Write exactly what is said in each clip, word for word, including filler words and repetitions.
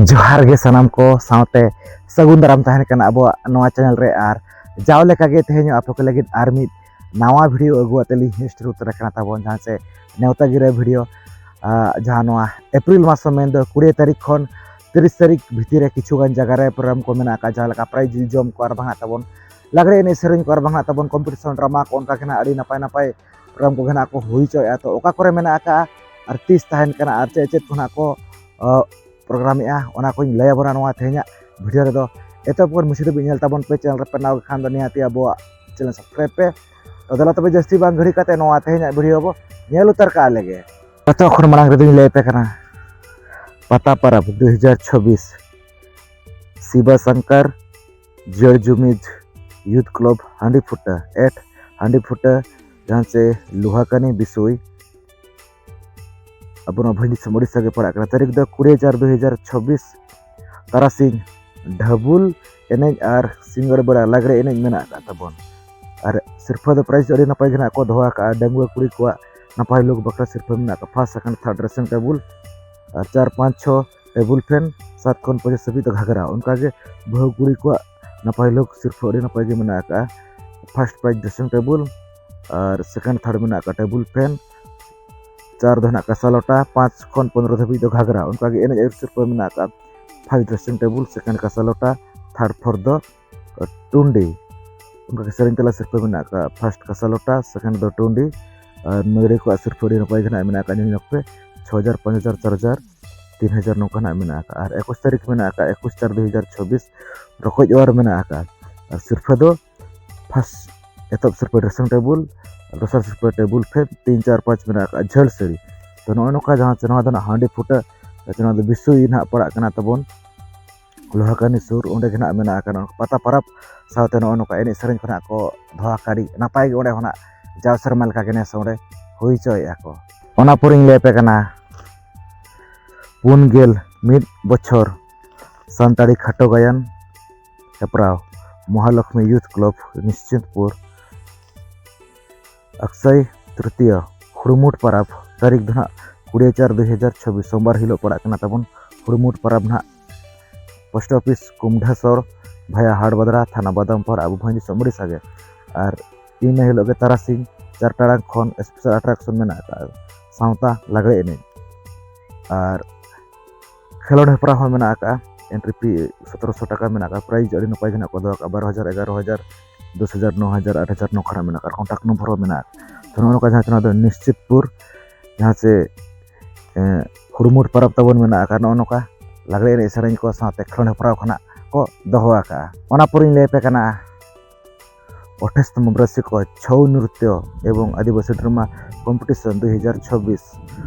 ᱡᱚᱦᱟᱨ ᱜᱮ ᱥᱟᱱᱟᱢ ᱠᱚ ᱥᱟᱶᱛᱮ ᱥᱟᱹᱜᱩᱱ ᱫᱟᱨᱟᱢ ᱛᱟᱦᱮᱱ ᱠᱟᱱᱟ ᱟᱵᱚᱣᱟᱜ ᱱᱚᱣᱟ ᱪᱮᱱᱮᱞ ᱨᱮ᱾ ᱟᱨ ᱡᱟᱣ ᱞᱮᱠᱟᱜᱮ ᱛᱮᱦᱮᱧ ᱦᱚᱸ ᱟᱯᱮ ᱠᱚ ᱞᱟᱹᱜᱤᱫ ᱟᱨ ᱢᱤᱫ ᱱᱟᱣᱟ ᱵᱷᱤᱰᱤᱭᱳ ᱟᱹᱜᱩ ᱟᱛᱮ ᱞᱤᱧ ᱥᱮᱴᱮᱨ ᱩᱛᱟᱹᱨ ᱟᱠᱟᱱᱟ ᱛᱟᱵᱚᱱ, ᱡᱟᱦᱟᱸ ᱪᱮ ᱱᱮᱣᱛᱟ ᱜᱤᱨᱟᱹ ᱵᱷᱤᱰᱤᱭᱳ᱾ ᱟᱨ ᱡᱟᱦᱟᱸ ᱱᱚᱣᱟ ᱮᱯᱨᱤᱞ ᱢᱟᱥ ᱢᱮᱱᱫᱚ ᱠᱩᱲᱤ ᱛᱟᱹᱨᱤᱠᱷ ᱠᱷᱚᱱ ᱛᱤᱨᱤᱥ ᱛᱟᱹᱨᱤᱠᱷ ᱵᱷᱤᱛᱤᱨ ᱨᱮ ᱠᱤᱪᱷᱩ ᱜᱟᱱ ᱡᱟᱭᱜᱟ ᱨᱮ ᱯᱨᱳᱜᱨᱟᱢ ᱠᱚ ᱢᱮᱱᱟᱜ ᱟᱠᱟᱫ, ᱡᱟᱦᱟᱸ ᱞᱮᱠᱟ ᱯᱨᱟᱭᱤᱡᱽ ᱡᱚᱢ ᱠᱚ ᱟᱨ ᱵᱟᱝ ᱦᱟᱸᱜ ᱛᱟᱵᱚᱱ ᱞᱟᱜᱽᱲᱮ ᱮᱱᱮᱡ ᱥᱮᱨᱮᱧ ᱠᱚ ᱟᱨ ᱵᱟᱝ ᱦᱟᱸᱜ ᱛᱟᱵᱚᱱ ᱠᱚᱢᱯᱤᱴᱤᱥᱚᱱ ᱰᱨᱟᱢᱟ ᱠᱚ, ᱚᱱᱠᱟ ᱜᱮ ᱱᱟᱜ ᱟᱹᱰᱤ ᱱᱟᱯᱟᱭ ᱱᱟᱯᱟᱭ ᱯᱨᱳᱜᱨᱟᱢ ᱠᱚᱜᱮ ᱱᱟᱜ ᱠᱚ ᱦᱩᱭ ᱦᱚᱪᱚᱭᱮᱫᱼᱟ᱾ ᱛᱚ ᱚᱠᱟ ᱠᱚᱨᱮ ᱢᱮᱱᱟᱜ ᱟᱠᱟᱫᱼᱟ ᱟᱨ ᱛᱤᱥ ᱛᱟᱦᱮᱱ ᱠᱟᱱᱟ ᱟᱨ ᱪᱮᱫ ᱪᱮᱫ ᱠᱚ ᱱᱟᱜ ᱠᱚ ᱚ, ᱯᱨᱳᱜᱨᱟᱢᱮᱫᱼᱟ, ᱚᱱᱟ ᱠᱚᱧ ᱞᱟᱹᱭ ᱟᱵᱚᱱᱟ ᱱᱚᱣᱟ ᱛᱮᱦᱮᱧᱟᱜ ᱵᱷᱤᱰᱤᱭᱳ ᱨᱮᱫᱚ᱾ ᱮᱛᱚᱦᱚᱵ ᱠᱷᱚᱱ ᱢᱩᱪᱟᱹᱫ ᱫᱷᱟᱹᱵᱤᱡ ᱧᱮᱞ ᱛᱟᱵᱚᱱ ᱯᱮ᱾ ᱪᱮᱱᱮᱞ ᱨᱮᱯᱮ ᱱᱟᱣᱟ ᱜᱮ ᱠᱷᱟᱱ ᱫᱚ ᱱᱤᱦᱟᱹᱛᱤ ᱟᱵᱚᱣᱟᱜ ᱪᱮᱱᱮᱞ ᱥᱟᱵᱥᱠᱨᱟᱭᱤᱵ ᱯᱮ᱾ ᱛᱚ ᱫᱮᱞᱟ ᱛᱚᱵᱮ ᱡᱟᱹᱥᱛᱤ ᱵᱟᱝ ᱜᱷᱟᱹᱲᱤ ᱠᱟᱛᱮ ᱱᱚᱣᱟ ᱛᱮᱦᱮᱧᱟᱜ ᱵᱷᱤᱰᱤᱭᱳ ᱵᱚ ᱧᱮᱞ ᱩᱛᱟᱹᱨ ᱠᱟᱜᱼᱟ ᱞᱮᱜᱮ᱾ ᱡᱚᱛᱚ ᱠᱷᱚᱱ ᱢᱟᱲᱟᱝ ᱨᱮᱫᱚᱧ ᱞᱟᱹᱭ ᱟᱯᱮ ᱠᱟᱱᱟ ᱯᱟᱛᱟ ᱯᱟᱨᱟᱵᱽ ᱫᱩ ᱦᱟᱡᱟᱨ ᱪᱷᱚᱵᱵᱤᱥ, ᱥᱤᱵᱟ ᱥᱟᱝᱠᱟᱨ ᱡᱤᱭᱟᱹᱲ ᱡᱩᱢᱤᱫ ᱭᱩᱛᱷ ᱠᱞᱟᱵᱽ ᱦᱟᱺᱰᱤ ᱯᱷᱩᱴᱟᱹ ᱮᱴ ᱦᱟᱺᱰᱤ ᱯᱷᱩᱴᱟᱹ, ᱡᱟᱦᱟᱸ ᱪᱮ ᱞᱳᱦᱟᱠᱟᱱᱤ ᱵᱤᱥᱳᱭ, ᱟᱵᱚ ᱱᱚᱣᱟ ᱵᱷᱟᱹᱜᱤ ᱫᱤᱥᱚᱢ ᱳᱰᱤᱥᱟ ᱜᱮ ᱯᱟᱲᱟᱜ ᱠᱟᱱᱟ᱾ ᱛᱟᱹᱨᱤᱠᱷ ᱫᱚ ᱠᱩᱲᱤ ᱪᱟᱨ ᱫᱩ ᱦᱟᱡᱟᱨ ᱪᱷᱚᱵᱵᱤᱥ, ᱛᱟᱨᱟᱥᱤᱧ ᱰᱷᱟᱹᱵᱩᱞ ᱮᱱᱮᱡ ᱟᱨ ᱥᱤᱸᱜᱟᱹᱲ ᱵᱮᱲᱟ ᱞᱟᱜᱽᱲᱮ ᱮᱱᱮᱡ ᱢᱮᱱᱟᱜ ᱟᱠᱟᱫ ᱛᱟᱵᱚᱱ᱾ ᱟᱨ ᱥᱤᱨᱯᱷᱟᱹ ᱫᱚ ᱯᱨᱟᱭᱤᱡᱽ ᱟᱹᱰᱤ ᱱᱟᱯᱟᱭ ᱜᱮ ᱱᱟᱜ ᱠᱚ ᱫᱚᱦᱚ ᱟᱠᱟᱫᱼᱟ᱾ ᱰᱟᱺᱜᱩᱣᱟᱹ ᱠᱩᱲᱤ ᱠᱚᱣᱟᱜ ᱱᱟᱯᱟᱭ ᱞᱩᱠ ᱵᱟᱠᱷᱨᱟ ᱥᱤᱨᱯᱷᱟᱹ ᱢᱮᱱᱟᱜ ᱟᱠᱟᱫ first, second, third dressing table ᱟᱨ ᱪᱟᱨ ᱯᱟᱸᱪ ᱪᱷᱚ ᱴᱮᱵᱩᱞ ᱯᱷᱮᱱ, ᱥᱟᱛ ᱠᱷᱚᱱ ᱯᱚᱸᱪᱤᱥ ᱦᱟᱹᱵᱤᱡ ᱫᱚ ᱜᱷᱟᱜᱽᱨᱟ᱾ ᱚᱱᱠᱟᱜᱮ ᱵᱟᱹᱦᱩ ᱠᱩᱲᱤ ᱠᱚᱣᱟᱜ ᱱᱟᱯᱟᱭ ᱞᱩᱠ ᱥᱤᱨᱯᱷᱟᱹ ᱟᱹᱰᱤ ᱱᱟᱯᱟᱭ ᱜᱮ ᱢᱮᱱᱟᱜ ᱟᱠᱟᱫᱼᱟ᱾ ᱯᱷᱟᱥᱴ ᱯᱨᱟᱭᱤᱡᱽ ᱰᱨᱮᱥᱤᱝ ᱴᱮᱵᱩᱞ ᱟᱨ ᱥᱮᱠᱮᱱᱰ ᱛᱷᱟᱨᱰ ᱢᱮᱱᱟᱜ ᱟᱠᱟᱫ ᱴᱮᱵᱩᱞ ᱯᱷᱮᱱ, ᱪᱟᱨ ᱫᱚ ᱦᱮᱱᱟᱜ ᱠᱟᱥᱟ ᱞᱚᱴᱟ, ᱯᱟᱸᱪ ᱠᱷᱚᱱ ᱯᱚᱱᱨᱚ ᱫᱷᱟᱹᱵᱤᱡ ᱫᱚ ᱜᱷᱟᱜᱽᱨᱟ᱾ ᱚᱱᱠᱟᱜᱮ ᱮᱱᱮᱡ ᱟᱹᱨᱩ ᱥᱤᱨᱯᱷᱟᱹ ᱢᱮᱱᱟᱜ ᱟᱠᱟᱫ ᱯᱷᱟᱥᱴ ᱰᱨᱮᱥᱤᱝ ᱴᱮᱵᱩᱞ, ᱥᱮᱠᱮᱱᱰ ᱠᱟᱥᱟ ᱞᱚᱴᱟ, ᱛᱷᱟᱨᱰ ᱯᱷᱳᱨᱛᱷ ᱫᱚ ᱴᱩᱱᱰᱤ᱾ ᱚᱱᱠᱟᱜᱮ ᱥᱮᱨᱮᱧ ᱛᱟᱞᱟ ᱥᱤᱨᱯᱷᱟᱹ ᱢᱮᱱᱟᱜ ᱟᱠᱟᱫ ᱯᱷᱟᱥᱴ ᱠᱟᱥᱟ ᱞᱚᱴᱟ, ᱥᱮᱠᱮᱱᱰ ᱫᱚ ᱴᱩᱱᱰᱤ᱾ ᱟᱨ ᱢᱟᱹᱫᱟᱹᱲᱤᱭᱟᱹ ᱠᱚᱣᱟᱜ ᱥᱤᱨᱯᱷᱟᱹ ᱟᱹᱰᱤ ᱱᱟᱯᱟᱭ ᱜᱮ ᱱᱟᱜ ᱢᱮᱱᱟᱜ ᱟᱠᱟᱫ, ᱧᱮᱞ ᱧᱚᱜ ᱯᱮ, ᱪᱷᱚ ᱦᱟᱡᱟᱨ, ᱯᱟᱸᱪ ᱦᱟᱡᱟᱨ, ᱪᱟᱨ ᱦᱟᱡᱟᱨ, ᱛᱤᱱ ᱦᱟᱡᱟᱨ ᱱᱚᱝᱠᱟ ᱱᱟᱜ ᱢᱮᱱᱟᱜ ᱟᱠᱟᱫ᱾ ᱟᱨ ᱮᱠᱩᱥ ᱛᱟᱹᱨᱤᱠᱷ ᱢᱮᱱᱟᱜ ᱟᱠᱟᱫ, ᱮᱠᱩᱥ ᱪᱟᱨ ᱫᱩ ᱦᱟᱡᱟᱨ ᱪᱷᱚᱵᱵᱤᱥ, ᱨᱚᱠᱚᱡ ᱚᱣᱟᱨ ᱢᱮᱱᱟᱜ ᱟᱠᱟᱫ᱾ ᱟᱨ ᱥᱤᱨᱯᱷᱟᱹ ᱫᱚ ᱯᱷᱟᱥᱴ ᱮᱛᱚᱦᱚᱵ ᱥᱤᱨᱯᱷᱟᱹ ᱰᱨᱮᱥᱤᱝ ᱴᱮᱵᱩᱞ, ᱫᱚᱥᱟᱨ ᱥᱤᱨᱯᱷᱟᱹ ᱴᱮᱵᱩᱞ ᱯᱷᱮᱱ, ᱛᱤᱱ ᱪᱟᱨ ᱯᱟᱸᱪ ᱢᱮᱱᱟᱜ ᱟᱠᱟᱫ ᱡᱷᱟᱹᱞ ᱥᱟᱹᱲᱤ᱾ ᱛᱚ ᱱᱚᱜᱼᱚᱭ ᱱᱚᱝᱠᱟ ᱡᱟᱦᱟᱸ ᱪᱮ ᱱᱚᱣᱟ ᱫᱚ ᱱᱟᱜ ᱦᱟᱺᱰᱤ ᱯᱷᱩᱴᱟᱹ, ᱱᱚᱣᱟ ᱫᱚ ᱵᱤᱥᱩᱭ ᱱᱟᱜ ᱯᱟᱲᱟᱜ ᱠᱟᱱᱟ ᱛᱟᱵᱚᱱ ᱞᱳᱦᱟᱠᱟᱱᱤ ᱥᱩᱨ, ᱚᱸᱰᱮ ᱜᱮ ᱱᱟᱜ ᱢᱮᱱᱟᱜ ᱟᱠᱟᱫ ᱯᱟᱛᱟ ᱯᱟᱨᱟᱵᱽ᱾ ᱥᱟᱶᱛᱮ ᱱᱚᱜᱼᱚᱭ ᱱᱚᱝᱠᱟ ᱮᱱᱮᱡ ᱥᱮᱨᱮᱧ ᱠᱚ ᱱᱟᱜ ᱠᱚ ᱫᱚᱦᱚ ᱟᱠᱟᱫ, ᱟᱹᱰᱤ ᱱᱟᱯᱟᱭ ᱜᱮ ᱚᱸᱰᱮ ᱦᱚᱸ ᱱᱟᱜ ᱡᱟᱣ ᱥᱮᱨᱢᱟ ᱞᱮᱠᱟ ᱜᱮ ᱱᱮᱥ ᱚᱸᱰᱮ ᱦᱩᱭ ᱦᱚᱪᱚᱭᱮᱫᱼᱟ ᱠᱚ᱾ ᱚᱱᱟ ᱯᱚᱨᱮᱧ ᱞᱟᱹᱭ ᱟᱯᱮ ᱠᱟᱱᱟ ᱯᱩᱱ ᱜᱮᱞ ᱢᱤᱫ ᱵᱚᱪᱷᱚᱨ ᱥᱟᱱᱛᱟᱲᱤ ᱠᱷᱟᱴᱚ ᱜᱟᱭᱟᱱ ᱦᱮᱯᱨᱟᱣ ᱢᱚᱦᱟᱞᱚᱠᱷᱢᱤ ᱭᱩᱛᱷ ᱠᱞᱟᱵᱽ ᱱᱤᱥᱪᱤᱱᱛᱯᱩᱨ, ᱚᱠᱥᱚᱭ ᱛᱨᱤᱛᱤᱭᱟ ᱦᱩᱲᱢᱩᱴ ᱯᱟᱨᱟᱵᱽ, ᱛᱟᱹᱨᱤᱠᱷ ᱫᱚ ᱱᱟᱜ ᱠᱩᱲᱤ ᱪᱟᱨ ᱫᱩ ᱦᱟᱡᱟᱨ ᱪᱷᱚᱵᱵᱤᱥ, ᱥᱳᱢᱵᱟᱨ ᱦᱤᱞᱳᱜ ᱯᱟᱲᱟᱜ ᱠᱟᱱᱟ ᱛᱟᱵᱚᱱ᱾ ᱦᱩᱲᱢᱩᱴ ᱯᱟᱨᱟᱵᱽ ᱱᱟᱦᱟᱜ ᱯᱳᱥᱴ ᱚᱯᱷᱤᱥ ᱠᱩᱢᱰᱷᱟᱥᱚᱨ ᱵᱷᱟᱭᱟ ᱦᱟᱴᱵᱟᱫᱽᱨᱟ, ᱛᱷᱟᱱᱟ ᱵᱟᱫᱟᱢᱯᱟᱲᱟ, ᱟᱵᱚ ᱵᱷᱚᱸᱡᱽ ᱫᱤᱥᱚᱢ ᱳᱰᱤᱥᱟ ᱜᱮ᱾ ᱟᱨ ᱤᱱᱟᱹ ᱦᱤᱞᱳᱜ ᱜᱮ ᱛᱟᱨᱟᱥᱤᱧ ᱪᱟᱨ ᱴᱟᱲᱟᱝ ᱠᱷᱚᱱ ᱥᱯᱮᱥᱟᱞ ᱟᱴᱨᱟᱠᱥᱚᱱ ᱢᱮᱱᱟᱜ ᱟᱠᱟᱫᱼᱟ, ᱥᱟᱶᱛᱟ ᱞᱟᱜᱽᱲᱮ ᱮᱱᱮᱡ᱾ ᱟᱨ ᱠᱷᱮᱞᱳᱰ ᱦᱮᱯᱨᱟᱣ ᱦᱚᱸ ᱢᱮᱱᱟᱜ ᱟᱠᱟᱫᱼᱟ᱾ ᱮᱱᱴᱨᱤ ᱯᱷᱤ ᱥᱚᱛᱨᱚᱥᱚ ᱴᱟᱠᱟ ᱢᱮᱱᱟᱜ ᱟᱠᱟᱫᱼᱟ᱾ ᱯᱨᱟᱭᱤᱡᱽ ᱟᱹᱰᱤ ᱱᱟᱯᱟᱭ ᱜᱮ ᱱᱟᱜ ᱠᱚ ᱫᱚᱦᱚ ᱟᱠᱟᱫᱼᱟ, ᱵᱟᱨᱚ ᱦᱟᱡᱟᱨ, ᱮᱜᱟᱨᱚ ᱦᱟᱡᱟᱨ, ᱫᱚᱥ ᱦᱟᱡᱟᱨ, ᱱᱚ ᱦᱟᱡᱟᱨ, ᱟᱴ ᱦᱟᱡᱟᱨ ᱱᱚᱝᱠᱟ ᱱᱟᱜ ᱢᱮᱱᱟᱜ ᱟᱠᱟᱫᱼᱟ᱾ ᱠᱚᱱᱴᱟᱠᱴ ᱱᱚᱢᱵᱚᱨ ᱦᱚᱸ ᱢᱮᱱᱟᱜ ᱟᱠᱟᱫᱼᱟ᱾ ᱛᱚ, ᱱᱚᱜᱼᱚ ᱱᱚᱝᱠᱟ ᱡᱟᱦᱟᱸ ᱪᱮ ᱱᱚᱣᱟ ᱫᱚ ᱱᱤᱥᱪᱤᱛᱯᱩᱨ, ᱡᱟᱦᱟᱸ ᱪᱮ ᱮᱸ, ᱦᱩᱲᱢᱩᱴ ᱯᱟᱨᱟᱵᱽ ᱛᱟᱵᱚᱱ ᱢᱮᱱᱟᱜ ᱟᱠᱟᱫ, ᱱᱚᱜᱼᱚ ᱱᱚᱝᱠᱟ ᱞᱟᱜᱽᱲᱮ ᱮᱱᱮᱡ ᱥᱮᱨᱮᱧ ᱠᱚ ᱥᱟᱶᱛᱮ ᱠᱷᱮᱞᱳᱰ ᱦᱮᱯᱨᱟᱣ ᱠᱷᱚᱱᱟᱜ ᱠᱚ ᱫᱚᱦᱚ ᱟᱠᱟᱫᱼᱟ᱾ ᱚᱱᱟ ᱯᱚᱨᱮᱧ ᱞᱟᱹᱭ ᱟᱯᱮ ᱠᱟᱱᱟ ᱟᱴᱷᱟᱥ ᱛᱚᱢᱚ ᱵᱟᱨᱥᱤᱠ ᱪᱷᱳᱣ ᱱᱨᱤᱛᱭᱚ ᱮᱵᱚᱝ ᱟᱹᱫᱤᱵᱟᱹᱥᱤ ᱰᱨᱟᱢᱟ ᱠᱚᱢᱯᱤᱴᱤᱥᱚᱱ ᱫᱩᱭ ᱦᱟᱡᱟᱨ ᱪᱷᱚᱵᱵᱤᱥ,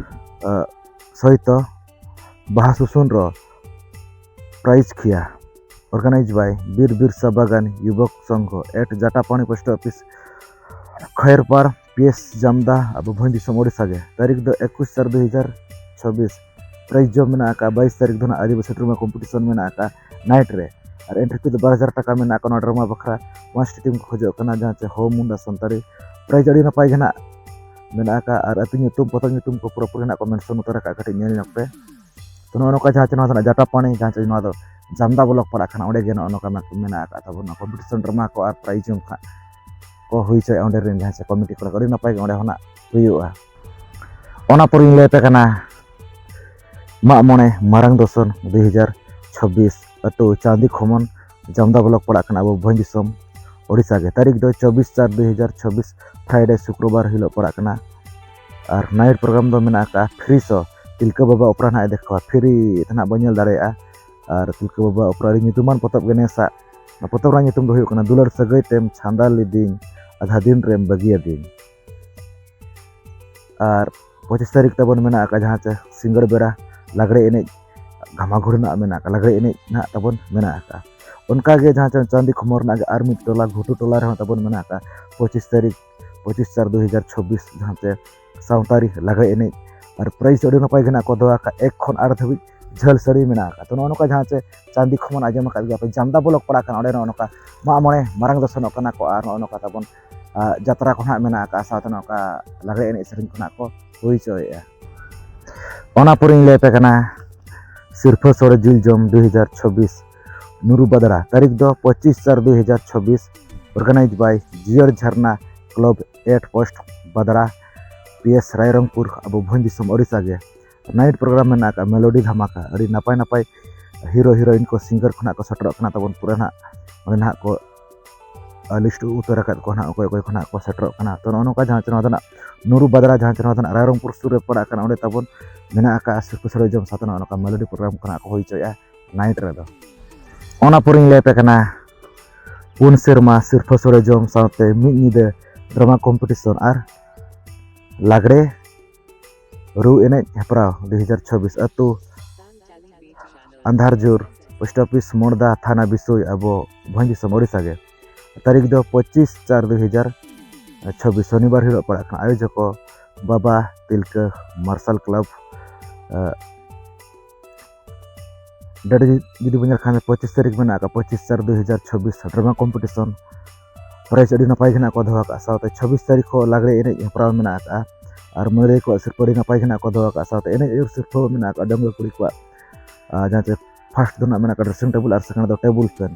ᱟᱸ, ᱥᱚᱦᱤᱛᱚ ᱵᱟᱦᱟ ᱥᱩᱥᱩᱱ ᱨᱚ ᱯᱨᱟᱭᱤᱡᱽ ᱠᱷᱤᱭᱟ, organized by Bir Birsa Bagan Yubak Sangha at Jatapani post office Khoyerpara, P S Jamda, ᱟᱵᱚ ᱵᱷᱚᱸᱡᱽ ᱫᱤᱥᱚᱢ ᱳᱰᱤᱥᱟ ᱜᱮ᱾ ᱛᱟᱹᱨᱤᱠᱷ ᱫᱚ ᱮᱠᱩᱥ ᱪᱟᱨ ᱫᱩᱭ ᱦᱟᱡᱟᱨ ᱪᱷᱚᱵᱵᱤᱥ᱾ ᱯᱨᱟᱭᱤᱡᱽ ᱡᱚᱢ ᱢᱮᱱᱟᱜ ᱟᱠᱟᱫᱼᱟ ᱵᱟᱭᱤᱥ ᱛᱟᱹᱨᱤᱠᱷ ᱫᱚ ᱱᱟᱜ ᱟᱹᱫᱤᱵᱟᱹᱥᱤ ᱰᱨᱟᱢᱟ ᱠᱚᱢᱯᱤᱴᱤᱥᱚᱱ ᱢᱮᱱᱟᱜ ᱟᱠᱟᱫᱼᱟ ᱱᱟᱭᱤᱴ ᱨᱮ᱾ ᱟᱨ ᱮᱱᱴᱨᱤ ᱯᱷᱤ ᱫᱚ ᱵᱟᱨ ᱦᱟᱡᱟᱨ ᱴᱟᱠᱟ ᱢᱮᱱᱟᱜ ᱟᱠᱟᱫᱼᱟ᱾ ᱱᱚᱣᱟ ᱰᱨᱟᱢᱟ ᱵᱟᱠᱷᱨᱟ ᱯᱟᱸᱪᱴᱤ ᱴᱤᱢ ᱠᱚ ᱠᱷᱚᱡᱚᱜ ᱠᱟᱱᱟ, ᱡᱟᱦᱟᱸ ᱪᱮ ᱦᱳ ᱢᱩᱱᱰᱟ ᱥᱟᱱᱛᱟᱲᱤ᱾ ᱯᱨᱟᱭᱤᱡᱽ ᱟᱹᱰᱤ ᱱᱟᱯᱟᱭ ᱜᱮ ᱱᱟᱜ ᱢᱮᱱᱟᱜ ᱟᱠᱟᱫᱼᱟ᱾ ᱟᱨ ᱟᱹᱛᱩ ᱧᱩᱛᱩᱢ, ᱯᱚᱛᱚᱵ ᱧᱩᱛᱩᱢ ᱠᱚ ᱯᱩᱨᱟᱹᱯᱩᱨᱤ ᱱᱟᱜ ᱠᱚ ᱢᱮᱱᱥᱚᱱ ᱩᱛᱟᱹᱨ ᱟᱠᱟᱫᱼᱟ, ᱠᱟᱹᱴᱤᱡ ᱧᱮᱞ ᱧᱚᱜ ᱯᱮ᱾ ᱛᱚ, ᱱᱚᱜᱼᱚ ᱱᱚᱝᱠᱟ ᱡᱟᱦᱟᱸ ᱪᱮ ᱱᱚᱣᱟ ᱫᱚ ᱱᱟᱜ ᱡᱟᱴᱟᱯᱟᱱᱤ, ᱡᱟᱦᱟᱸ ᱪᱮ ᱱᱚᱣᱟ ᱫᱚ ᱡᱟᱢᱫᱟ ᱵᱞᱚᱠ ᱯᱟᱲᱟᱜ ᱠᱟᱱᱟ, ᱚᱸᱰᱮ ᱜᱮ ᱱᱚᱜᱼᱚ ᱱᱚᱝᱠᱟ ᱢᱮᱱᱟᱜ ᱟᱠᱟᱫ ᱛᱟᱵᱚᱱᱟ ᱠᱚᱢᱯᱤᱴᱤᱥᱚᱱ ᱰᱨᱟᱢᱟ ᱠᱚ ᱟᱨ ᱯᱨᱟᱭᱤᱡᱽ ᱮᱢ ᱠᱷᱟᱜ ᱠᱚ ᱦᱩᱭ ᱦᱚᱪᱚᱭᱮᱫᱼᱟ ᱚᱸᱰᱮ ᱨᱮᱱ ᱡᱟᱦᱟᱸᱭ ᱥᱮ ᱠᱚᱢᱤᱴᱤ ᱠᱚᱲᱟ ᱠᱚ, ᱟᱹᱰᱤ ᱱᱟᱯᱟᱭ ᱜᱮ ᱚᱸᱰᱮ ᱦᱚᱸ ᱱᱟᱜ ᱦᱩᱭᱩᱜᱼᱟ᱾ ᱚᱱᱟ ᱯᱚᱨᱮᱧ ᱞᱟᱹᱭ ᱟᱯᱮ ᱠᱟᱱᱟ ᱢᱟᱜ ᱢᱚᱬᱮ ᱢᱟᱨᱟᱝ ᱫᱚᱥᱚᱱ ᱫᱩᱭ ᱦᱟᱡᱟᱨ ᱪᱷᱚᱵᱵᱤᱥ, ᱟᱹᱛᱩ ᱪᱟᱸᱫᱤ ᱠᱷᱚᱢᱚᱱ, ᱡᱟᱢᱫᱟ ᱵᱞᱚᱠ ᱯᱟᱲᱟᱜ ᱠᱟᱱᱟ ᱟᱵᱚ ᱵᱷᱚᱸᱡᱽ ᱫᱤᱥᱚᱢ ᱳᱰᱤᱥᱟ ᱜᱮ᱾ ᱛᱟᱹᱨᱤᱠᱷ ᱫᱚ ᱪᱚᱵᱵᱤᱥ ᱪᱟᱨ ᱫᱩᱭ ᱦᱟᱡᱟᱨ ᱪᱷᱚᱵᱵᱤᱥ, ᱯᱷᱨᱟᱭᱰᱮ, ᱥᱩᱠᱨᱚᱵᱟᱨ ᱦᱤᱞᱳᱜ ᱯᱟᱲᱟᱜ ᱠᱟᱱᱟ᱾ ᱟᱨ ᱱᱟᱭᱤᱴ ᱯᱨᱳᱜᱨᱟᱢ ᱫᱚ ᱢᱮᱱᱟᱜ ᱟᱠᱟᱫᱼᱟ ᱯᱷᱨᱤ ᱥᱳ, ᱛᱤᱞᱠᱟᱹ ᱵᱟᱵᱟ ᱚᱯᱮᱨᱟ ᱱᱟᱦᱟᱜ ᱮ ᱫᱮᱠᱷᱟᱣᱟ, ᱯᱷᱨᱤ ᱛᱮ ᱱᱟᱦᱟᱜ ᱵᱚᱱ ᱧᱮᱞ ᱫᱟᱲᱮᱭᱟᱜᱼᱟ᱾ ᱟᱨ ᱛᱤᱞᱠᱟᱹ ᱵᱟᱵᱟ ᱚᱯᱮᱨᱟ ᱟᱹᱰᱤ ᱧᱩᱛᱩᱢᱟᱱ ᱯᱚᱛᱚᱵ ᱜᱮ ᱱᱮᱥᱟᱜ᱾ ᱚᱱᱟ ᱯᱚᱛᱚᱵ ᱨᱮᱱᱟᱜ ᱧᱩᱛᱩᱢ ᱫᱚ ᱦᱩᱭᱩᱜ ᱠᱟᱱᱟ ᱫᱩᱞᱟᱹᱲ ᱥᱟᱹᱜᱟᱹᱭ ᱛᱮᱢ ᱪᱷᱟᱸᱫᱟ ᱞᱤᱫᱤᱧ, ᱟᱫᱷᱟ ᱫᱤᱱ ᱨᱮᱢ ᱵᱟᱹᱜᱤᱭᱟᱫᱤᱧ᱾ ᱟᱨ ᱯᱚᱸᱪᱤᱥ ᱛᱟᱹᱨᱤᱠᱷ ᱛᱟᱵᱚᱱ ᱢᱮᱱᱟᱜ ᱟᱠᱟᱫ ᱡᱟᱦᱟᱸ ᱪᱮ ᱥᱤᱸᱜᱟᱹᱲ ᱵᱮᱲᱟ ᱞᱟᱜᱽᱲᱮ ᱮᱱᱮᱡ, ᱜᱷᱟᱢᱟᱜᱷᱩᱲ ᱨᱮᱱᱟᱜ ᱢᱮᱱᱟᱜ ᱟᱠᱟᱫ, ᱞᱟᱜᱽᱲᱮ ᱮᱱᱮᱡ ᱱᱟᱦᱟᱜ ᱛᱟᱵᱚᱱ ᱢᱮᱱᱟᱜ ᱟᱠᱟᱫ᱾ ᱚᱱᱠᱟᱜᱮ ᱡᱟᱦᱟᱸ ᱪᱮ ᱪᱟᱸᱫᱤ ᱠᱷᱚᱢᱚᱨ ᱨᱮᱱᱟᱜ ᱜᱮ ᱟᱨ ᱢᱤᱫ ᱴᱚᱞᱟ, ᱜᱷᱩᱴᱩ ᱴᱚᱞᱟ ᱨᱮᱦᱚᱸ ᱛᱟᱵᱚᱱ ᱢᱮᱱᱟᱜ ᱟᱠᱟᱫ ᱯᱚᱸᱪᱤᱥ ᱛᱟᱹᱨᱤᱠᱷ, ᱯᱚᱸᱪᱤᱥ ᱪᱟᱨ ᱫᱩᱭ ᱦᱟᱡᱟᱨ ᱪᱷᱚᱵᱵᱤᱥ, ᱡᱟᱦᱟᱸ ᱪᱮ ᱥᱟᱶᱛᱟᱨᱤ ᱞᱟᱜᱽᱲᱮ ᱮᱱᱮᱡ᱾ ᱟᱨ ᱯᱨᱟᱭᱤᱡᱽ ᱟᱹᱰᱤ ᱱᱟᱯᱟᱭ ᱜᱮ ᱱᱟᱜ ᱠᱚ ᱫᱚᱦᱚ ᱟᱠᱟᱫ, ᱮᱠ ᱠᱷᱚᱱ ᱟᱴ ᱫᱷᱟᱹᱵᱤᱡ ᱡᱷᱟᱹᱞ ᱥᱟᱹᱲᱤ ᱢᱮᱱᱟᱜ ᱟᱠᱟᱫ᱾ ᱛᱚ, ᱱᱚᱜᱼᱚ ᱱᱚᱝᱠᱟ ᱡᱟᱦᱟᱸ ᱪᱮ ᱪᱟᱸᱫᱤ ᱠᱷᱚᱢᱚᱱ ᱟᱸᱡᱚᱢ ᱟᱠᱟᱫ ᱜᱮᱭᱟ ᱯᱮ, ᱡᱟᱢᱫᱟ ᱵᱞᱚᱠ ᱯᱟᱲᱟᱜ ᱠᱟᱱᱟ, ᱚᱸᱰᱮ ᱱᱚᱜᱼᱚ ᱱᱚᱝᱠᱟ ᱢᱟᱜ ᱢᱚᱬᱮ ᱢᱟᱨᱟᱝ ᱫᱚᱥᱚᱱᱚᱜ ᱠᱟᱱᱟ ᱠᱚ᱾ ᱟᱨ ᱱᱚᱜᱼᱚ ᱱᱚᱝᱠᱟ ᱛᱟᱵᱚᱱ, ᱟᱨ ᱡᱟᱛᱨᱟ ᱠᱚ ᱱᱟᱜ ᱢᱮᱱᱟᱜ ᱟᱠᱟᱫ, ᱥᱟᱶᱛᱮ ᱱᱚᱝᱠᱟ ᱞᱟᱜᱽᱲᱮ ᱮᱱᱮᱡ ᱥᱮᱨᱮᱧ ᱠᱚ ᱱᱟᱜ ᱠᱚ ᱦᱩᱭ ᱦᱚᱪᱚᱭᱮᱫᱼᱟ᱾ ᱚᱱᱟ ᱯᱚᱨᱮᱧ ᱞᱟᱹᱭ ᱟᱯᱮ ᱠᱟᱱᱟ ᱥᱤᱨᱯᱷᱟᱹ ᱥᱚᱲᱮ ᱡᱤᱞ ᱡᱚᱢ ᱫᱩᱭ ᱦᱟᱡᱟᱨ ᱪᱷᱚᱵᱵᱤᱥ ᱱᱩᱨᱩ ᱵᱟᱫᱽᱲᱟ, ᱛᱟᱹᱨᱤᱠᱷ ᱫᱚ ᱯᱚᱸᱪᱤᱥ ᱪᱟᱨ ᱫᱩᱭ ᱦᱟᱡᱟᱨ ᱪᱷᱚᱵᱵᱤᱥ, organized by Jiyar Jharna club at post Badra, P S Rairangpur, ᱟᱵᱚ ᱵᱷᱚᱸᱡᱽ ᱫᱤᱥᱚᱢ ᱳᱰᱤᱥᱟ ᱜᱮ᱾ ᱱᱟᱭᱤᱴ ᱯᱨᱳᱜᱨᱟᱢ ᱢᱮᱱᱟᱜ ᱟᱠᱟᱫ ᱢᱮᱞᱳᱰᱤ ᱫᱷᱟᱢᱟᱠᱟ, ᱟᱹᱰᱤ ᱱᱟᱯᱟᱭ ᱱᱟᱯᱟᱭ ᱦᱤᱨᱳ ᱦᱤᱨᱳᱭᱤᱱ ᱠᱚ, ᱥᱤᱝᱜᱟᱨ ᱠᱚ ᱱᱟᱦᱟᱜ ᱠᱚ ᱥᱮᱴᱮᱨᱚᱜ ᱠᱟᱱᱟ ᱛᱟᱵᱚᱱ ᱯᱩᱨᱟᱹ ᱱᱟᱦᱟᱜ᱾ ᱚᱸᱰᱮ ᱱᱟᱦᱟᱜ ᱠᱚ ᱞᱤᱥᱴ ᱩᱛᱟᱹᱨ ᱟᱠᱟᱫ ᱠᱚᱣᱟ ᱱᱟᱦᱟᱜ, ᱚᱠᱚᱭ ᱚᱠᱚᱭ ᱠᱚ ᱱᱟᱦᱟᱜ ᱠᱚ ᱥᱮᱴᱮᱨᱚᱜ ᱠᱟᱱᱟ᱾ ᱛᱚ, ᱱᱚᱜᱼᱚ ᱱᱚᱝᱠᱟ ᱡᱟᱦᱟᱸ ᱪᱮ ᱱᱚᱣᱟ ᱫᱚ ᱱᱟᱦᱟᱜ ᱱᱩᱨᱩ ᱵᱟᱫᱽᱲᱟ, ᱡᱟᱦᱟᱸ ᱪᱮ ᱱᱚᱣᱟ ᱫᱚ ᱱᱟᱦᱟᱜ ᱨᱟᱭᱨᱚᱝᱯᱩᱨ ᱥᱩᱨ ᱨᱮ ᱯᱟᱲᱟᱜ ᱠᱟᱱᱟ, ᱚᱸᱰᱮ ᱛᱟᱵᱚᱱ ᱢᱮᱱᱟᱜ ᱟᱠᱟᱫᱼᱟ ᱥᱤᱨᱯᱟᱹ ᱥᱚᱲᱮ ᱡᱚᱢ ᱥᱟᱶᱛᱮ ᱱᱚᱜᱼᱚ ᱱᱚᱝᱠᱟ ᱢᱮᱞᱳᱰᱤ ᱯᱨᱳᱜᱨᱟᱢ ᱠᱚ ᱱᱟᱦᱟᱜ ᱠᱚ ᱦᱩᱭ ᱦᱚᱪᱚᱭᱮᱫᱼᱟ ᱱᱟᱭᱤᱴ ᱨᱮᱫᱚ᱾ ᱚᱱᱟ ᱯᱚᱨᱮᱧ ᱞᱟᱹᱭ ᱟᱯᱮ ᱠᱟᱱᱟ ᱯᱩᱱ ᱥᱮᱨᱢᱟ ᱥᱤᱨᱯᱟᱹ ᱥᱚᱲᱮ ᱡᱚᱢ ᱥᱟᱶᱛᱮ ᱢᱤᱫ ᱧᱤᱫᱟᱹ ᱰᱨᱟᱢᱟ ᱠᱚᱢᱯᱤᱴᱤᱥᱚᱱ ᱟᱨ ᱞᱟᱜᱽᱲᱮ ᱨᱩ ᱮᱱᱮᱡ ᱦᱮᱯᱨᱟᱣ ᱫᱩᱭ ᱦᱟᱡᱟᱨ ᱪᱷᱚᱵᱵᱤᱥ ᱟᱹᱛᱩ ᱟᱸᱫᱷᱟᱨᱡᱳᱨ, ᱯᱳᱥᱴ ᱚᱯᱷᱤᱥ ᱢᱳᱲᱫᱟ, ᱛᱷᱟᱱᱟ ᱵᱤᱥᱳᱭ, ᱟᱵᱚ ᱵᱷᱚᱸᱡᱽ ᱫᱤᱥᱚᱢ ᱳᱰᱤᱥᱟ ᱜᱮ᱾ ᱛᱟᱹᱨᱤᱠᱷ ᱫᱚ ᱯᱚᱸᱪᱤᱥ ᱪᱟᱨ ᱫᱩᱭ ᱦᱟᱡᱟᱨ ᱪᱷᱚᱵᱵᱤᱥ, ᱥᱚᱱᱤᱵᱟᱨ ᱦᱤᱞᱳᱜ ᱯᱟᱲᱟᱜ ᱠᱟᱱᱟ᱾ ᱟᱭᱳᱡᱚᱠ ᱠᱚ ᱵᱟᱵᱟ ᱛᱤᱞᱠᱟᱹ ᱢᱟᱨᱥᱟᱞ ᱠᱞᱟᱵᱽ᱾ ᱟᱸ, ᱰᱮᱴ ᱡᱩᱫᱤ ᱵᱚᱱ ᱧᱮᱞ ᱠᱷᱟᱱ, ᱯᱚᱸᱪᱤᱥ ᱛᱟᱹᱨᱤᱠᱷ ᱢᱮᱱᱟᱜ ᱟᱠᱟᱫ, ᱯᱚᱸᱪᱤᱥ ᱪᱟᱨ ᱫᱩᱭ ᱦᱟᱡᱟᱨ ᱪᱷᱚᱵᱵᱤᱥ, ᱰᱨᱟᱢᱟ ᱠᱚᱢᱯᱤᱴᱤᱥᱚᱱ᱾ ᱯᱨᱟᱭᱤᱡᱽ ᱟᱹᱰᱤ ᱱᱟᱯᱟᱭ ᱜᱮ ᱱᱟᱜ ᱠᱚ ᱫᱚᱦᱚ ᱟᱠᱟᱫᱼᱟ᱾ ᱥᱟᱶᱛᱮ ᱪᱷᱚᱵᱵᱤᱥ ᱛᱟᱹᱨᱤᱠᱷ ᱠᱷᱚᱱ ᱞᱟᱜᱽᱲᱮ ᱮᱱᱮᱡ ᱦᱮᱯᱨᱟᱣ ᱢᱮᱱᱟᱜ ᱟᱠᱟᱫᱼᱟ᱾ ᱟᱨ ᱢᱟᱹᱫᱟᱹᱲᱤᱭᱟᱹ ᱠᱚᱣᱟᱜ ᱥᱤᱨᱯᱟᱹ ᱟᱹᱰᱤ ᱱᱟᱯᱟᱭ ᱜᱮ ᱱᱟᱜ ᱠᱚ ᱫᱚᱦᱚ ᱟᱠᱟᱫᱼᱟ᱾ ᱥᱟᱶᱛᱮ ᱮᱱᱮᱡ ᱟᱹᱭᱩᱨ ᱥᱤᱨᱯᱟᱹ ᱢᱮᱱᱟᱜ ᱟᱠᱟᱫᱼᱟ ᱰᱟᱺᱜᱩᱣᱟᱹ ᱠᱩᱲᱤ ᱠᱚᱣᱟᱜ, ᱟᱨ ᱡᱟᱦᱟᱸ ᱪᱮ ᱯᱷᱟᱥᱴ ᱫᱚ ᱱᱟᱜ ᱢᱮᱱᱟᱜ ᱟᱠᱟᱫ ᱰᱨᱮᱥᱤᱝ ᱴᱮᱵᱩᱞ ᱟᱨ ᱥᱮᱠᱮᱱᱰ ᱫᱚ ᱴᱮᱵᱩᱞ ᱯᱷᱮᱱ᱾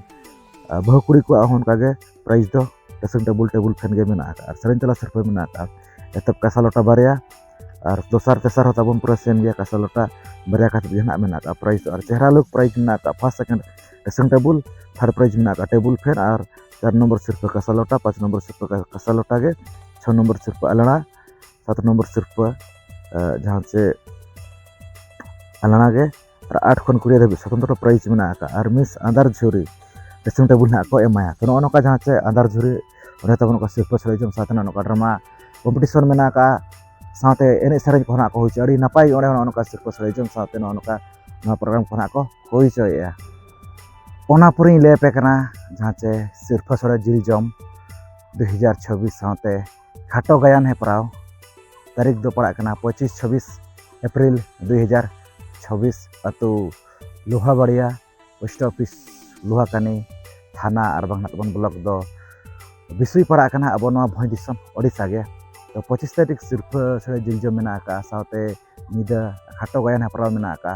ᱟᱨ ᱵᱟᱹᱦᱩ ᱠᱩᱲᱤ ᱠᱚᱣᱟᱜ ᱦᱚᱸ ᱚᱱᱠᱟ ᱜᱮ ᱯᱨᱟᱭᱤᱡᱽ ᱫᱚ ᱰᱨᱮᱥᱤᱝ ᱴᱮᱵᱩᱞ, ᱴᱮᱵᱩᱞ ᱯᱷᱮᱱ ᱜᱮ ᱢᱮᱱᱟᱜ ᱟᱠᱟᱫᱼᱟ᱾ ᱟᱨ ᱥᱮᱨᱮᱧ ᱛᱟᱞᱟ ᱥᱤᱨᱯᱟᱹ ᱢᱮᱱᱟᱜ ᱟᱠᱟᱫᱼᱟ᱾ ᱮᱛᱚᱦᱚᱵ ᱠᱟᱸᱥᱟ ᱞᱚᱴᱟ ᱵᱟᱨᱭᱟ, ᱟᱨ ᱫᱚᱥᱟᱨ ᱛᱮᱥᱟᱨ ᱦᱚᱸ ᱛᱟᱵᱚᱱ ᱯᱩᱨᱟᱹ ᱥᱮᱢ ᱜᱮᱭᱟ, ᱠᱟᱸᱥᱟ ᱞᱚᱴᱟ ᱵᱟᱨᱭᱟ ᱠᱟᱛᱮᱫ ᱜᱮ ᱱᱟᱜ ᱢᱮᱱᱟᱜ ᱟᱠᱟᱫᱼᱟ ᱯᱨᱟᱭᱤᱡᱽ ᱫᱚ᱾ ᱟᱨ ᱪᱮᱦᱨᱟ ᱞᱩᱠ ᱯᱨᱟᱭᱤᱡᱽ ᱢᱮᱱᱟᱜ ᱟᱠᱟᱫᱼᱟ first, second, dressing table, third prize ᱢᱮᱱᱟᱜ ᱟᱠᱟᱫᱼᱟ ᱴᱮᱵᱩᱞ ᱯᱷᱮᱱ, ᱟᱨ ᱪᱟᱨ ᱱᱚᱢᱵᱚᱨ ᱥᱤᱨᱯᱟᱹ ᱠᱟᱸᱥᱟ ᱞᱚᱴᱟ, ᱯᱟᱸᱪ ᱱᱚᱢᱵᱚᱨ ᱥᱤᱨᱯᱟᱹ ᱠᱟ-, ᱠᱟᱸᱥᱟ ᱞᱚᱴᱟ ᱜᱮ, ᱪᱷᱚ ᱱᱚᱢᱵᱚᱨ ᱥᱤᱨᱯᱟᱹ ᱟᱞᱲᱟ, ᱥᱟᱛ ᱱᱚᱢᱵᱚᱨ ᱥᱤᱨᱯᱟᱹ, ᱟᱸ, ᱡᱟᱦᱟᱸ ᱪᱮ ᱟᱞᱲᱟ ᱜᱮ, ᱟᱨ ᱟᱴ ᱠᱷᱚᱱ ᱠᱩᱲᱤ ᱫᱷᱟᱹᱵᱤᱡ ᱥᱚᱛᱚᱱᱛᱨᱚ ᱯᱨᱟᱭᱤᱡᱽ ᱢᱮᱱᱟᱜ ᱟᱠᱟᱫᱼᱟ᱾ ᱟᱨ ᱢᱤᱥ ᱟᱸᱫᱟᱨ ᱡᱷᱩᱨᱤ ᱰᱨᱮᱥᱤᱝ ᱴᱮᱵᱩᱞ ᱱᱟᱜ ᱠᱚ ᱮᱢᱟᱭᱟ᱾ ᱛᱚ, ᱱᱚᱜᱼᱚ ᱱᱚᱝᱠᱟ ᱡᱟᱦᱟᱸ ᱪᱮ ᱟᱸᱫᱟᱨ ᱡᱷᱩᱨᱤ, ᱚᱸᱰᱮ ᱛᱟᱵᱚᱱ ᱱᱚᱝᱠᱟ ᱥᱤᱨᱯᱟᱹ ᱥᱚᱲᱮ ᱡᱚᱢ ᱥᱟᱶᱛᱮ ᱱᱚᱜᱼᱚ ᱱᱚᱝᱠᱟ ᱰᱨᱟᱢᱟ ᱠᱚᱢᱯᱤᱴᱤᱥᱚᱱ ᱢᱮᱱᱟᱜ ᱟᱠᱟᱫᱼᱟ, ᱥᱟᱶᱛᱮ ᱮᱱᱮᱡ ᱥᱮᱨᱮᱧ ᱠᱚᱦᱚᱸ ᱱᱟᱜ ᱠᱚ ᱦᱩᱭ ᱦᱚᱪᱚᱭᱟ᱾ ᱟᱹᱰᱤ ᱱᱟᱯᱟᱭ ᱜᱮ ᱚᱸᱰᱮ ᱦᱚᱸ ᱱᱚᱜᱼᱚ ᱱᱚᱝᱠᱟ ᱥᱤᱨᱯᱟᱹ ᱥᱚᱲᱮ ᱡᱚᱢ ᱥᱟᱶᱛᱮ ᱱᱚᱜᱼᱚ ᱱᱚᱝᱠᱟ ᱱᱚᱣᱟ ᱯᱨᱳᱜᱨᱟᱢ ᱠᱚ ᱱᱟᱜ ᱠᱚ ᱦᱩᱭ ᱦᱚᱪᱚᱭᱮᱫᱼᱟ᱾ ᱚᱱᱟ ᱯᱚᱨᱮᱧ ᱞᱟᱹᱭ ᱟᱯᱮ ᱠᱟᱱᱟ ᱡᱟᱦᱟᱸ ᱪᱮ ᱥᱤᱨᱯᱟᱹ ᱥᱚᱲᱮ ᱡᱤᱞ ᱡᱚᱢ ᱫᱩᱭ ᱦᱟᱡᱟᱨ ᱪᱷᱚᱵᱵᱤᱥ ᱥᱟᱶᱛᱮ ᱠᱷᱟᱴᱚ ᱜᱟᱭᱟᱱ ᱦᱮᱯᱨᱟᱣ, ᱛᱟᱹᱨᱤᱠᱷ ᱫᱚ ᱯᱟᱲᱟᱜ ᱠᱟᱱᱟ ᱯᱚᱸᱪᱤᱥ ᱪᱷᱚᱵᱵᱤᱥ ᱮᱯᱨᱤᱞ ᱫᱩᱭ ᱦᱟᱡᱟᱨ ᱪᱷᱚᱵᱵᱤᱥ, ᱟᱹᱛᱩ ᱞᱳᱦᱟᱵᱟᱲᱤᱭᱟ, ᱯᱳᱥᱴ ᱚᱯᱷᱤᱥ ᱞᱳᱦᱟᱠᱟᱱᱤ, ᱛᱷᱟᱱᱟ ᱟᱨ ᱵᱟᱝ ᱱᱟᱜ ᱛᱟᱵᱚᱱ ᱵᱞᱚᱠ ᱫᱚ ᱵᱤᱥᱩᱭ ᱯᱟᱲᱟᱜ ᱠᱟᱱᱟ ᱟᱵᱚ ᱱᱚᱣᱟ ᱵᱷᱚᱸᱡᱽ ᱫᱤᱥᱚᱢ ᱳᱰᱤᱥᱟ ᱜᱮ᱾ ᱛᱚ, ᱯᱚᱸᱪᱤᱥ ᱛᱟᱹᱨᱤᱠᱷ ᱥᱤᱨᱯᱟᱹ ᱥᱚᱲᱮ ᱡᱤᱞ ᱡᱚᱢ ᱢᱮᱱᱟᱜ ᱟᱠᱟᱫᱼᱟ, ᱥᱟᱶᱛᱮ ᱧᱤᱫᱟᱹ ᱠᱷᱟᱴᱚ ᱜᱟᱭᱟᱱ ᱦᱮᱯᱨᱟᱣ ᱢᱮᱱᱟᱜ ᱟᱠᱟᱫᱼᱟ᱾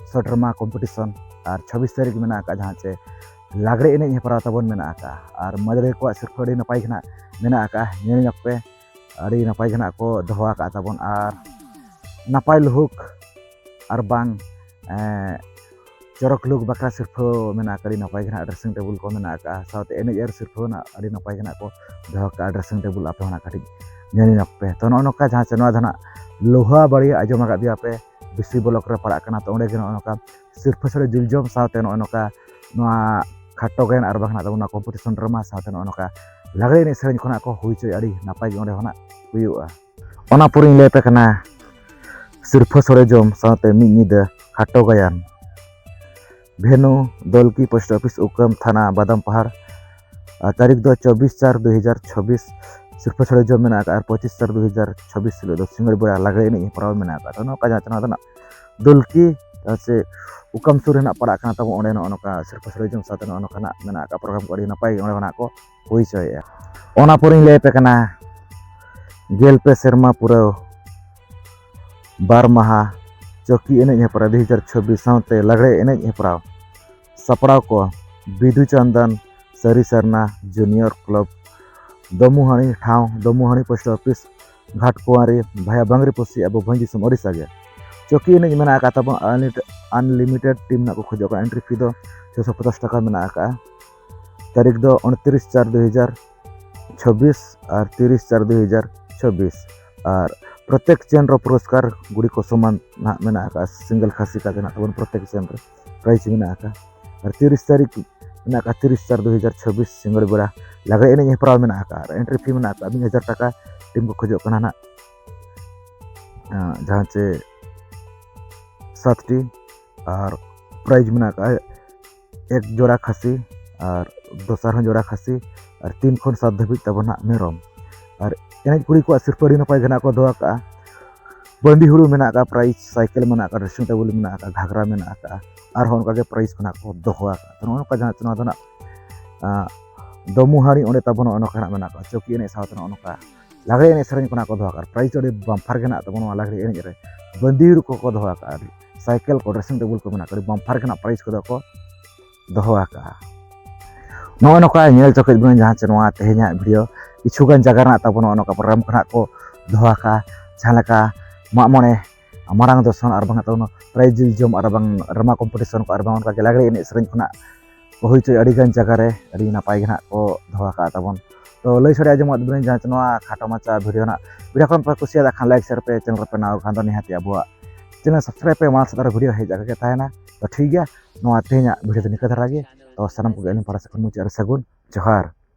short drama competition, ᱟᱨ ᱪᱷᱟᱵᱵᱤᱥ ᱛᱟᱹᱨᱤᱠᱷ ᱢᱮᱱᱟᱜ ᱟᱠᱟᱫ ᱡᱟᱦᱟᱸ ᱪᱮ ᱞᱟᱜᱽᱲᱮ ᱮᱱᱮᱡ ᱦᱮᱯᱨᱟᱣ ᱛᱟᱵᱚᱱ ᱢᱮᱱᱟᱜ ᱟᱠᱟᱫᱼᱟ᱾ ᱟᱨ ᱢᱟᱹᱫᱟᱹᱲᱤᱭᱟᱹ ᱠᱚᱣᱟᱜ ᱥᱤᱨᱯᱟᱹ ᱟᱹᱰᱤ ᱱᱟᱯᱟᱭ ᱜᱮ ᱱᱟᱜ ᱢᱮᱱᱟᱜ ᱟᱠᱟᱫᱼᱟ, ᱧᱮᱞ ᱧᱚᱜ ᱯᱮ᱾ ᱟᱹᱰᱤ ᱱᱟᱯᱟᱭ ᱜᱮ ᱱᱟᱜ ᱠᱚ ᱫᱚᱦᱚ ᱟᱠᱟᱫ ᱛᱟᱵᱚᱱ᱾ ᱟᱨ ᱱᱟᱯᱟᱭ ᱞᱩᱦᱩᱠ ᱟᱨ ᱵᱟᱝ ᱮᱸ, ᱪᱚᱨᱚᱠ ᱞᱩᱠ ᱵᱟᱠᱷᱨᱟ ᱥᱤᱨᱯᱟᱹ ᱢᱮᱱᱟᱜ ᱟᱠᱟᱫ, ᱟᱹᱰᱤ ᱱᱟᱯᱟᱭ ᱜᱮ ᱱᱟᱜ dressing table ᱠᱚ ᱢᱮᱱᱟᱜ ᱟᱠᱟᱫᱼᱟ, ᱥᱟᱶᱛᱮ ᱮᱱᱮᱡ ᱟᱨ ᱥᱤᱨᱯᱟᱹ ᱱᱟᱜ ᱟᱹᱰᱤ ᱱᱟᱯᱟᱭ ᱜᱮ ᱱᱟᱜ ᱠᱚ ᱫᱚᱦᱚ ᱠᱟᱜᱼᱟ dressing table᱾ ᱟᱯᱮ ᱦᱚᱸ ᱱᱟᱜ ᱠᱟᱹᱴᱤᱡ ᱧᱮᱞ ᱧᱚᱜ ᱯᱮ᱾ ᱛᱚ, ᱱᱚᱜᱼᱚ ᱱᱚᱝᱠᱟ ᱡᱟᱦᱟᱸ ᱪᱮ ᱱᱚᱣᱟ ᱫᱚ ᱱᱟᱜ ᱞᱳᱦᱟ ᱵᱟᱲᱤ ᱟᱸᱡᱚᱢ ᱟᱠᱟᱫ ᱜᱮᱭᱟ ᱯᱮ, ᱵᱤᱥᱤ ᱵᱞᱚᱠ ᱨᱮ ᱯᱟᱲᱟᱜ ᱠᱟᱱᱟ᱾ ᱛᱚ, ᱚᱸᱰᱮ ᱜᱮ ᱱᱚᱜᱼᱚ ᱱᱚᱝᱠᱟ ᱥᱤᱨᱯᱟᱹ ᱥᱳᱲᱮ ᱡᱤᱞ ᱡᱚᱢ ᱥᱟᱶᱛᱮ ᱱᱚᱜᱼᱚ ᱱᱚᱝᱠᱟ ᱱᱚᱣᱟ ᱠᱷᱟᱴᱚ ᱜᱟᱭᱟᱱ ᱟᱨ ᱵᱟᱝ ᱱᱟᱜ ᱛᱟᱵᱚᱱᱟ competition drama ᱥᱟᱶᱛᱮ ᱱᱚᱜᱼᱚ ᱱᱚᱝᱠᱟ ᱞᱟᱜᱽᱲᱮ ᱮᱱᱮᱡ ᱥᱮᱨᱮᱧ ᱠᱷᱚᱱᱟᱜ ᱠᱚ ᱦᱩᱭ ᱦᱚᱪᱚᱭᱟ, ᱟᱹᱰᱤ ᱱᱟᱯᱟᱭ ᱜᱮ ᱚᱸᱰᱮ ᱦᱚᱸ ᱱᱟᱜ ᱦᱩᱭᱩᱜᱼᱟ᱾ ᱚᱱᱟ ᱯᱚᱨᱮᱧ ᱞᱟᱹᱭ ᱟᱯᱮ ᱠᱟᱱᱟ ᱥᱤᱨᱯᱟᱹ ᱥᱳᱲᱮ ᱡᱚᱢ ᱥᱟᱶᱛᱮ ᱢᱤᱫ ᱧᱤᱫᱟᱹ ᱠᱷᱟᱴᱚ ᱜᱟᱭᱟᱱ᱾ ᱵᱷᱮᱱᱩ, ᱫᱚᱞᱠᱤ, ᱯᱳᱥᱴ ᱚᱯᱷᱤᱥ, ᱩᱠᱟᱢ ᱛᱷᱟᱱᱟ, ᱵᱟᱫᱟᱢ ᱯᱟᱦᱟᱲ᱾ ᱟᱨ ᱛᱟᱹᱨᱤᱠᱷ ᱫᱚ ᱪᱚᱵᱵᱤᱥ ᱪᱟᱨ ᱫᱩ ᱦᱟᱡᱟᱨ ᱪᱷᱟᱵᱵᱤᱥ᱾ ᱥᱤᱨᱯᱟᱹ ᱥᱳᱲᱮ ᱡᱚᱢ ᱢᱮᱱᱟᱜ ᱟᱠᱟᱫᱼᱟ᱾ ᱟᱨ ᱯᱚᱸᱪᱤᱥ ᱪᱟᱨ ᱫᱩ ᱦᱟᱡᱟᱨ ᱪᱷᱟᱵᱵᱤᱥ ᱦᱤᱞᱳᱜ ᱫᱚ ᱥᱤᱸᱜᱟᱹᱲ ᱵᱮᱲᱟ ᱞᱟᱜᱽᱲᱮ ᱮᱱᱮᱡ ᱦᱮᱯᱨᱟᱣ ᱢᱮᱱᱟᱜ ᱟᱠᱟᱫᱼᱟ᱾ ᱛᱚ, ᱱᱚᱝᱠᱟ ᱡᱟᱦᱟᱸ ᱪᱮ ᱱᱚᱣᱟ ᱫᱚ ᱱᱟᱜ ᱫᱚᱞᱠᱤ, ᱪᱮ ᱩᱠᱟᱢ ᱥᱩᱨ ᱨᱮ ᱱᱟᱜ ᱯᱟᱲᱟᱜ ᱠᱟᱱᱟ ᱛᱟᱵᱚᱱ, ᱚᱸᱰᱮ ᱱᱚᱜᱼᱚ ᱱᱚᱝᱠᱟ ᱥᱤᱨᱯᱟᱹ ᱥᱳᱲᱮ ᱡᱚᱢ ᱥᱟᱶᱛᱮ ᱱᱚᱜᱼᱚ ᱱᱚᱝᱠᱟᱱᱟᱜ ᱢᱮᱱᱟᱜ ᱟᱠᱟᱫ program ᱠᱚ, ᱟᱹᱰᱤ ᱱᱟᱯᱟᱭ ᱜᱮ ᱚᱸᱰᱮ ᱠᱷᱚᱱᱟᱜ ᱠᱚ ᱦᱩᱭ ᱦᱚᱪᱚᱭᱮᱫᱼᱟ᱾ ᱚᱱᱟ ᱯᱚᱨᱮᱧ ᱞᱟᱹᱭ ᱟᱯᱮ ᱠᱟᱱᱟ ᱜᱮᱞ ᱯᱮ ᱥᱮᱨᱢᱟ ᱯᱩᱨᱟᱹᱣ ᱵᱟᱨ ᱢᱟᱦᱟ ᱪᱚᱠᱤ ᱮᱱᱮᱡ ᱦᱮᱯᱨᱟᱣ ᱫᱩ ᱦᱟᱡᱟᱨ ᱪᱷᱟᱵᱵᱤᱥ ᱥᱟᱶᱛᱮ ᱞᱟᱜᱽᱲᱮ ᱮᱱᱮᱡ ᱦᱮᱯᱨᱟᱣ᱾ ᱥᱟᱯᱲᱟᱣ ᱠᱚ ᱵᱤᱫᱩ ᱪᱟᱸᱫᱟᱱ, ᱥᱟᱹᱨᱤ ᱥᱟᱨᱱᱟ ᱡᱩᱱᱤᱭᱚᱨ ᱠᱞᱟᱵᱽ, ᱫᱚᱢᱩᱦᱟᱹᱲᱤ ᱴᱷᱟᱶ, ᱫᱚᱢᱩᱦᱟᱹᱲᱤ ᱯᱳᱥᱴ ᱚᱯᱷᱤᱥ, ᱜᱷᱟᱴᱠᱩᱢᱟᱨᱤ, ᱵᱷᱟᱭᱟ ᱵᱟᱝᱨᱤ ᱯᱚᱥᱤ, ᱟᱵᱚ ᱵᱷᱚᱸᱡᱽ ᱫᱤᱥᱚᱢ ᱳᱰᱤᱥᱟ ᱜᱮ᱾ ᱪᱚᱠᱤ ᱮᱱᱮᱡ ᱢᱮᱱᱟᱜ ᱟᱠᱟᱫ ᱛᱟᱵᱚᱱ unlimited, unlimited team ᱨᱮᱱᱟᱜ ᱠᱚ ᱠᱷᱚᱡᱚᱜ ᱠᱟᱱᱟ᱾ Entry fee ᱫᱚ ᱪᱷᱚᱥᱚ ᱯᱚᱪᱟᱥ ᱴᱟᱠᱟ ᱢᱮᱱᱟᱜ ᱟᱠᱟᱫᱼᱟ᱾ ᱛᱟᱹᱨᱤᱠᱷ ᱫᱚ ᱩᱱᱛᱨᱤᱥ ᱪᱟᱨ ᱫᱩ ᱦᱟᱡᱟᱨ ᱪᱷᱟᱵᱵᱤᱥ ᱟᱨ ᱛᱤᱨᱤᱥ ᱪᱟᱨ ᱫᱩ ᱦᱟᱡᱟᱨ ᱪᱷᱟᱵᱵᱤᱥ᱾ ᱟᱨ ᱯᱨᱚᱛᱮᱠ ᱪᱮᱱ ᱨᱮ ᱯᱩᱨᱚᱥᱠᱟᱨ ᱜᱩᱲᱤ ᱠᱚ ᱥᱚᱢᱟᱱ ᱱᱟᱦᱟᱜ ᱢᱮᱱᱟᱜ ᱟᱠᱟᱫᱼᱟ᱾ Single ᱠᱷᱟᱹᱥᱤ ᱠᱟᱛᱮ ᱱᱟᱦᱟᱜ ᱛᱟᱵᱚᱱ ᱯᱨᱚᱛᱮᱠ ᱪᱮᱱ ᱨᱮ prize ᱢᱮᱱᱟᱜ ᱟᱠᱟᱫᱼᱟ᱾ ᱟᱨ ᱛᱤᱨᱤᱥ ᱛᱟᱹᱨᱤᱠᱷ ᱢᱮᱱᱟᱜ ᱟᱠᱟᱫᱼᱟ, ᱛᱤᱨᱤᱥ ᱪᱟᱨ ᱫᱩ ᱦᱟᱡᱟᱨ ᱪᱷᱟᱵᱵᱤᱥ ᱥᱤᱸᱜᱟᱹᱲ ᱵᱮᱲᱟ ᱞᱟᱜᱽᱲᱮ ᱮᱱᱮᱡ ᱦᱮᱯᱨᱟᱣ ᱢᱮᱱᱟᱜ ᱟᱠᱟᱫᱼᱟ᱾ ᱟᱨ entry fee ᱢᱮᱱᱟᱜ ᱟᱠᱟᱫᱼᱟ ᱢᱤᱫ ᱦᱟᱡᱟᱨ ᱴᱟᱠᱟ᱾ Team ᱠᱚ ᱠᱷᱚᱡᱚᱜ ᱠᱟᱱᱟ ᱱᱟᱦᱟᱜ, ᱟᱸ, ᱡᱟᱦᱟᱸ ᱪᱮ ᱥᱟᱛᱴᱤ ᱟᱨ prize ᱢᱮᱱᱟᱜ ᱟᱠᱟᱫᱼᱟ ᱮᱠ ᱡᱳᱲᱟ ᱠᱷᱟᱹᱥᱤ ᱟᱨ ᱫᱚᱥᱟᱨ ᱦᱚᱸ ᱡᱳᱲᱟ ᱠᱷᱟᱹᱥᱤ ᱟᱨ ᱛᱤᱱ ᱠᱷᱚᱱ ᱥᱟᱛ ᱫᱷᱟᱹᱵᱤᱡ ᱛᱟᱵᱚᱱ ᱦᱟᱸᱜ ᱢᱮᱨᱚᱢ᱾ ᱟᱨ ᱮᱱᱮᱡ ᱠᱩᱲᱤ ᱠᱚᱣᱟᱜ ᱥᱤᱨᱯᱟᱹ ᱟᱹᱰᱤ ᱱᱟᱯᱟᱭ ᱜᱮ ᱱᱟᱜ ᱠᱚ ᱫᱚᱦᱚ ᱟᱠᱟᱫᱼᱟ᱾ ᱵᱟᱹᱱᱫᱤ ᱦᱩᱲᱩ ᱢᱮᱱᱟᱜ ᱟᱠᱟᱫᱼᱟ, prize ᱥᱟᱭᱠᱮᱞ ᱢᱮᱱᱟᱜ ᱟᱠᱟᱫᱼᱟ, dressing table ᱢᱮᱱᱟᱜ ᱟᱠᱟᱫᱼᱟ, ᱜᱷᱟᱜᱽᱨᱟ ᱢᱮᱱᱟᱜ ᱟᱠᱟᱫᱼᱟ, ᱟᱨᱦᱚᱸ ᱚᱱᱠᱟᱜᱮ prize ᱠᱚ ᱱᱟᱜ ᱠᱚ ᱫᱚᱦᱚ ᱟᱠᱟᱫᱼᱟ᱾ ᱛᱚ, ᱱᱚᱜᱼᱚ ᱱᱚᱝᱠᱟ ᱡᱟᱦᱟᱸ ᱱᱚᱣᱟ ᱫᱚ ᱱᱟᱜ, ᱟᱸ, ᱫᱚᱢᱩᱦᱟᱹᱲᱤ ᱚᱸᱰᱮ ᱛᱟᱵᱚᱱ ᱱᱚᱜᱼᱚ ᱱᱚᱝᱠᱟ ᱱᱟᱜ ᱢᱮᱱᱟᱜ ᱟᱠᱟᱫᱼᱟ᱾ ᱪᱚᱠᱤ ᱮᱱᱮᱡ ᱥᱟᱶᱛᱮ ᱱᱚᱜᱼᱚ ᱱᱚᱝᱠᱟ ᱞᱟᱜᱽᱲᱮ ᱮᱱᱮᱡ ᱥᱮᱨᱮᱧ ᱠᱚ ᱱᱟᱜ ᱠᱚ ᱫᱚᱦᱚ ᱟᱠᱟᱫᱼᱟ᱾ Prize ᱟᱹᱰᱤ bumper ᱜᱮ ᱱᱟᱜ ᱛᱟᱵᱚᱱ ᱱᱚᱣᱟ ᱞᱟᱜᱽᱲᱮ ᱮᱱᱮᱡ ᱨᱮ᱾ ᱵᱟᱹᱱᱫᱤ ᱦᱩᱲᱩ ᱠᱚᱠᱚ ᱫᱚᱦᱚ ᱟᱠᱟᱫᱼᱟ, ᱟᱹᱰᱤ ᱥᱟᱭᱠᱮᱞ ᱠᱚ, ᱰᱨᱮᱥᱤᱝ ᱴᱮᱵᱩᱞ ᱠᱚ ᱢᱮᱱᱟᱜ ᱠᱚᱣᱟ, ᱟᱹᱰᱤ ᱵᱟᱢᱯᱟᱨ ᱜᱮ ᱱᱟᱜ ᱯᱨᱟᱭᱤᱡᱽ ᱠᱚᱫᱚ ᱠᱚ ᱫᱚᱦᱚ ᱟᱠᱟᱫᱼᱟ᱾ ᱱᱚᱜᱼᱚᱭ ᱱᱚᱝᱠᱟ ᱧᱮᱞ ᱪᱚ ᱠᱮᱫ ᱵᱚᱱᱟ ᱡᱟᱦᱟᱸ ᱪᱮ ᱱᱚᱣᱟ ᱛᱮᱦᱮᱧᱟᱜ ᱵᱷᱤᱰᱤᱭᱳ, ᱠᱤᱪᱷᱩ ᱜᱟᱱ ᱡᱟᱭᱜᱟ ᱨᱮᱱᱟᱜ ᱛᱟᱵᱚᱱ ᱱᱚᱜᱼᱚ ᱱᱚᱝᱠᱟ ᱯᱨᱳᱜᱨᱟᱢ ᱠᱷᱚᱱᱟᱜ ᱠᱚ ᱫᱚᱦᱚ ᱟᱠᱟᱫᱼᱟ, ᱡᱟᱦᱟᱸ ᱞᱮᱠᱟ ᱢᱟᱜ ᱢᱚᱬᱮ, ᱢᱟᱨᱟᱝ ᱫᱚᱨᱥᱚᱱ, ᱟᱨ ᱵᱟᱝ ᱛᱟᱵᱚᱱ ᱯᱨᱟᱭᱤᱡᱽ ᱡᱚᱢ, ᱟᱨ ᱵᱟᱝ ᱰᱨᱟᱢᱟ ᱠᱚᱢᱯᱤᱴᱤᱥᱚᱱ ᱠᱚ, ᱟᱨ ᱵᱟᱝ ᱚᱱᱠᱟ ᱜᱮ ᱞᱟᱜᱽᱲᱮ ᱮᱱᱮᱡ ᱥᱮᱨᱮᱧ ᱠᱷᱚᱱᱟᱜ ᱠᱚ ᱦᱩᱭ ᱦᱚᱪᱚᱭ ᱟᱹᱰᱤ ᱜᱟᱱ ᱡᱟᱭᱜᱟ ᱨᱮ ᱟᱹᱰᱤ ᱱᱟᱯᱟᱭ ᱜᱮ ᱱᱟᱜ ᱠᱚ ᱫᱚᱦᱚ ᱟᱠᱟᱫ ᱛᱟᱵᱚᱱ᱾ ᱛᱚ ᱞᱟᱹᱭ ᱥᱟᱰᱮ ᱟᱸᱡᱚᱢᱟᱫ ᱵᱚᱱᱟᱹᱧ ᱡᱟᱦᱟᱸ ᱱᱚᱣᱟ ᱠᱷᱟᱴᱚ ᱢᱟᱪᱷᱟ ᱵᱷᱤᱰᱤᱭᱳ ᱱᱟᱜ, ᱵᱷᱤᱰᱤᱭᱳ ᱠᱷᱚᱱ ᱯᱮ ᱠᱩᱥᱤᱭᱟᱫᱟ ᱠᱷᱟᱱ ᱞᱟᱭᱤᱠ, ᱥᱮᱭᱟᱨ ᱯᱮ, ᱪᱮᱱᱮᱞ ᱨᱮᱯᱮ ᱱᱟᱣᱟ ᱠᱷᱟᱱ ᱫᱚ ᱱᱤᱦᱟᱹᱛ ᱟᱵᱚᱣᱟᱜ ᱪᱮᱱᱮᱞ ᱥᱟᱵᱥᱠᱨᱟᱭᱤᱵ ᱯᱮ, ᱢᱟᱲᱟᱝ ᱥᱮᱫ ᱟᱨᱚ ᱵᱷᱤᱰᱤᱭᱳ ᱦᱮᱡ ᱟᱠᱟ ᱜᱮ ᱛᱟᱦᱮᱱᱟ᱾ ᱛᱚ ᱴᱷᱤᱠ ᱜᱮᱭᱟ, ᱱᱚᱣᱟ ᱛᱮᱦᱮᱧᱟᱜ ᱵᱷᱤᱰᱤᱭᱳ ᱫᱚ ᱱᱤᱝᱠᱟᱹ ᱫᱷᱟᱨᱟ ᱜᱮ᱾ ᱛᱚ ᱥᱟᱱᱟᱢ ᱠᱚᱜᱮ ᱟᱹᱞᱤᱧ ᱯᱟᱦᱴᱟ ᱥᱮᱫ ᱠᱷᱚᱱ ᱢᱩᱪᱟᱹᱫ ᱨᱮ ᱥᱟᱹᱜᱩᱱ ᱡᱚᱦᱟᱨ᱾